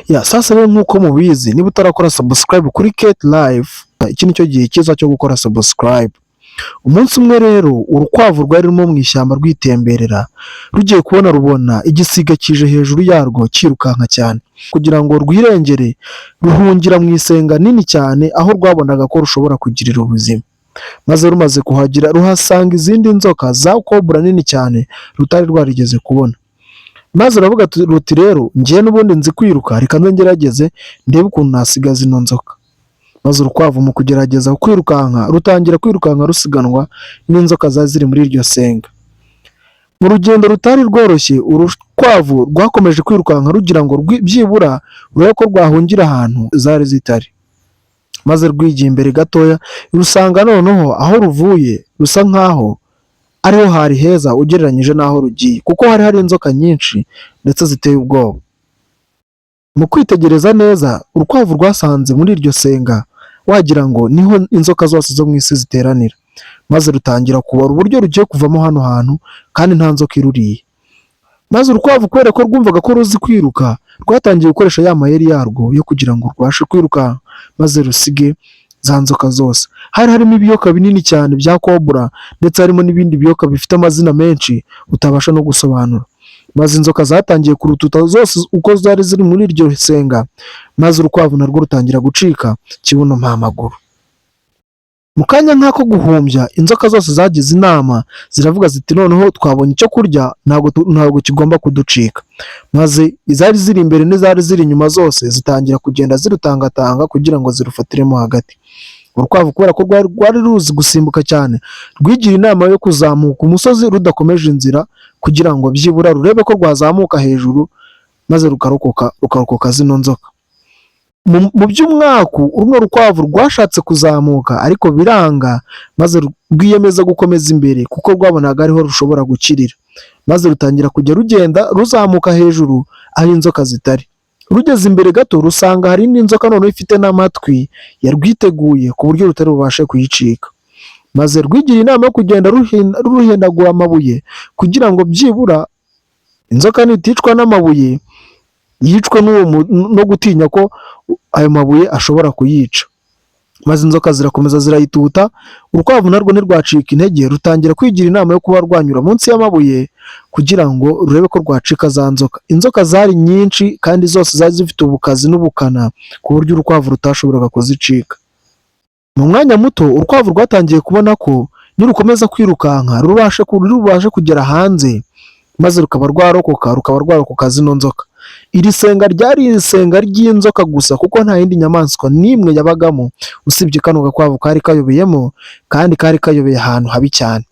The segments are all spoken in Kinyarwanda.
Ya sasa rero, nk'uko mubizi, niba utarakora subscribe kuri Kate Life, iki nicyo gihe cyiza cyo gukora subscribe. Umunsi umwe rero, urukwavu rwari rurimo mu ishyamba rwitemberera, rugiye kubona rubona igisiga kije hejuru yarwo cyirukanka cyane. Kugira ngo rwirengere, ruhungira mu isenga nini cyane aho rwabonaga ko rushobora kugirira ubuzima. Maze rumaze kuhagera, ruhasanga izindi nzoka za cobra nini cyane rutari rwarigeze kubona. Maze ruravuga ruti: "Rero ngewe n'ubundi nzi kwiruka, reka nze ngerageze ndebe ukuntu nasiga zino nzoka." Maze urukwavu mu kugerageza kwirukanka, rutangira kwirukanka rusiganwa n'inzoka zari ziri muri iryo senga. Mu rugendo rutari rworoshye, urukwavu rwakomeje kwirukanka rugira ngo byibura rurebe ko rwahungira ahantu zari zitari. Maze rwigiye imbere gatoya, rusanga noneho aho ruvuye rusa nkaho ariho hari heza ugereranyije n'aho rugiye, kuko hari hari inzoka nyinshi ndetse ziteye ubwoba. Mu kwitegereza neza, urukwavu rwasanze muri iryo senga wagira ngo niho inzoka zose zo mu isi ziteranira. Maze rutangira kubara uburyo rugiye kuvamo hano hantu kandi nta nzoka iruriye. Maze urukwavu, kubera ko rwumvaga ko ruzi kwiruka, rwatangiye gukoresha ya mayeri yarwo yo kugira ngo rubashe kwirukanka maze rusige za nzoka zose. Hari harimo ibiyoka binini cyane bya cobra, ndetse harimo n'ibindi biyoka bifite amazina menshi utabasha no gusobanura. Maze inzoka zatangiye kurututa zose uko zari ziri muri iryo senga, maze urukwavu narwo rutangira gucika kibuno mpamaguru. Mu kanya nk'ako guhumbya, inzoka zose zagize inama, ziravuga ziti: "Noneho twabonye icyo kurya, ntabwo kigomba kuducika." Maze izari ziri imbere n'izari ziri inyuma zose zitangira kugenda zirutangatanga kugira ngo zirufatiremo hagati. Urukwavu, kubera ko rwari ruzi gusimbuka cyane, rwigira inama yo kuzamuka umusozi rudakomeje inzira, kugira ngo byibura rurebe ko rwazamuka hejuru maze rukarokoka zino nzoka. Mu by'umwaku, runo rukwavu rwashatse kuzamuka ariko biranga, maze rwiyemeza gukomeza imbere kuko rwabonaga ariho rushobora gukirira. Maze rutangira kujya rugenda ruzamuka hejuru aho inzoka zitari. Rugeze imbere gato, rusanga hari indi nzoka noneho ifite n'amatwi yarwiteguye ku buryo rutari bubashe kuyicika. Maze rwigira inama yo kugenda ruhendagura amabuye kugira ngo byibura inzoka niticwa n'amabuye, yicwe no gutinya ko ayo mabuye ashobora kuyica. Maze inzoka zirakomeza zirayituta, urukwavu narwo ntirwacika intege, rutangira kwigira inama yo kuba rwanyura munsi y'amabuye kugira ngo rurebe ko rwacika za nzoka. Inzoka zari nyinshi kandi zose zari zifite ubukazi n'ubukana ku buryo urukwavu rutashoboraga kuzicika. Mu mwanya muto, urukwavu rwatangiye kubona ko nirukomeza kwirukanka rubashe kugera hanze, maze rukaba rwarokoka, rukaba rwarokoka zino nzoka. Iri senga ryari isenga ry'inzoka gusa, kuko nta yindi nyamaswa n'imwe yabagamo usibye kano gakwavu kari kayobeyemo, kandi kari kayobeye ahantu habi cyane.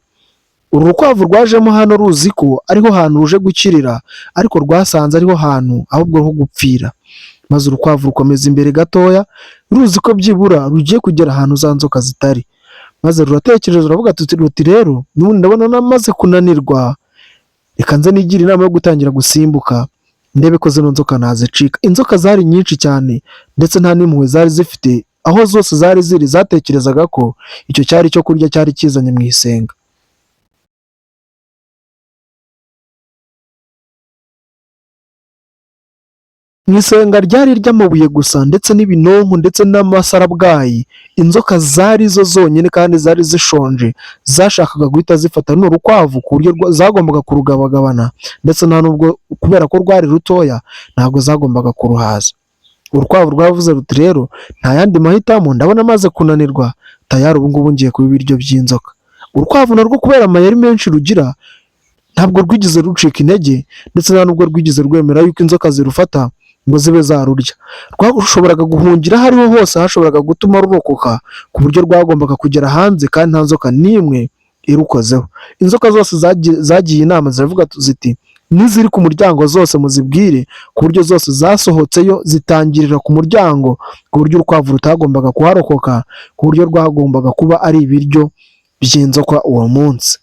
Uru rukwavu rwajemo hano ruzi ko ariho hantu ruje gukirira, ariko rwasanze ariho hantu ahubwo ho gupfira. Maze urukwavu rukomeza imbere gatoya ruzi ko byibura rugiye kugera ahantu za nzoka zitari. Maze ruratekereza, ruravuga ruti: "Rero n'ubundi ndabona namaze kunanirwa, reka nze nigire inama yo gutangira gusimbuka ndebe ko zino nzoka nazicika." Inzoka zari nyinshi cyane ndetse nta n'impuhwe zari zifite, aho zose zari ziri zatekerezaga ko icyo cyari icyo kurya cyari kizanye mu isenga. Mu isenga ryari iry'amabuye gusa ndetse n'ibinonko ndetse n'amasarabwayi, inzoka zari zo zonyine kandi zari zishonje, zashakaga guhita zifata runo rukwavu ku buryo zagombaga kurugabagabana, ndetse nta nubwo kubera ko rwari rutoya ntabwo zagombaga kuruhaza. Urukwavu rwavuze ruti: "Rero nta yandi mahitamo, ndabona amaze kunanirwa, tayari ubu ngubu ngiye kuba ibiryo by'inzoka." Urukwavu narwo, kubera amayeri menshi rugira, ntabwo rwigeze rucika intege, ndetse nta nubwo rwigeze rwemera yuko inzoka zirufata ngo zibe zarurya. Rwashoboraga guhungira aho ariho hose hashoboraga gutuma rurokoka, ku buryo rwagombaga kugera hanze kandi nta nzoka n'imwe irukozeho. Inzoka zose zagiye inama, ziravuga ziti: "N'iziri ku muryango zose muzibwire", ku buryo zose zasohotseyo zitangirira ku muryango, ku buryo urukwavu rutagombaga kuharokoka, ku buryo rwagombaga kuba ari ibiryo by'inzoka uwo munsi.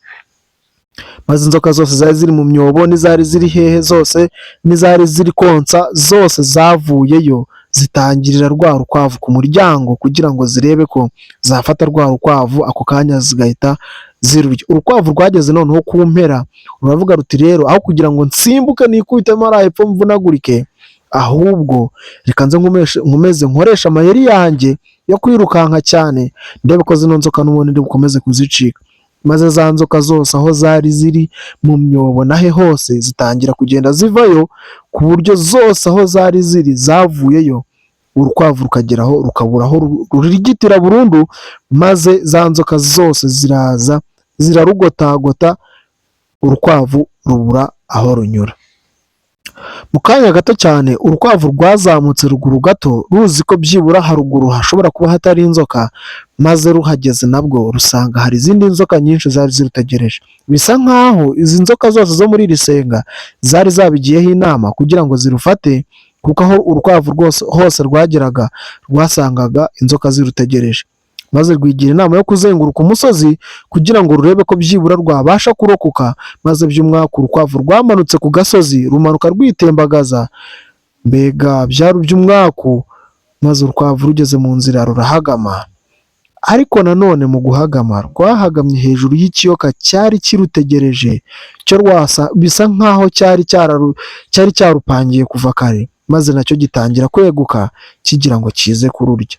Maze inzoka zose zari ziri mu myobo n'izari ziri hehe zose n'izari ziri konsa zose zavuyeyo zitangirira rwa rukwavu ku muryango, kugira ngo zirebe ko zafata rwa rukwavu ako kanya zigahita zirurya. Urukwavu rwageze noneho ku mpera, ruravuga ruti: "Rero aho kugira ngo nsimbuke nikubitemo hariya hepfo mvunagurike, Ahubwo reka nze nkomeze nkoreshe amayeri yanjye yo kwirukanka cyane, ndebe ko zino nzoka n'ubundi ndi bukomeze kuzicika." Maze za nzoka zose aho zari ziri mu myobo nahe hose zitangira kugenda zivayo, ku buryo zose aho zari ziri zavuyeyo, urukwavu rukageraho rukabura aho rurigitira burundu. Maze za nzoka zose ziraza zirarugotagota, urukwavu rubura aho runyura. Mu kanya gato cyane urukwavu rwazamutse ruguru gato, ruzi ko byibura haruguru hashobora kuba hatari inzoka, maze ruhageze nabwo rusanga hari izindi nzoka nyinshi zari zirutegereje. Bisa nkaho izi nzoka zose zo muri iri senga zari zabigiyeho inama kugira ngo zirufate, kuko aho urukwavu rwose hose rwageraga rwasangaga inzoka zirutegereje. Maze rwigira inama yo kuzenguruka umusozi kugira ngo rurebe ko byibura rwabasha kurokoka. Maze by'umwaku urukwavu rwamanutse ku gasozi, rumanuka rwitembagaza, mbega byari iby'umwaku. Maze urukwavu rugeze mu nzira rurahagama, ariko nanone mu guhagama rwahagamye hejuru y'ikiyoka cyari kirutegereje cyo rwasa, bisa nkaho cyari cyarupangiye kuva kare, maze nacyo gitangira kweguka kigira ngo kize kururya.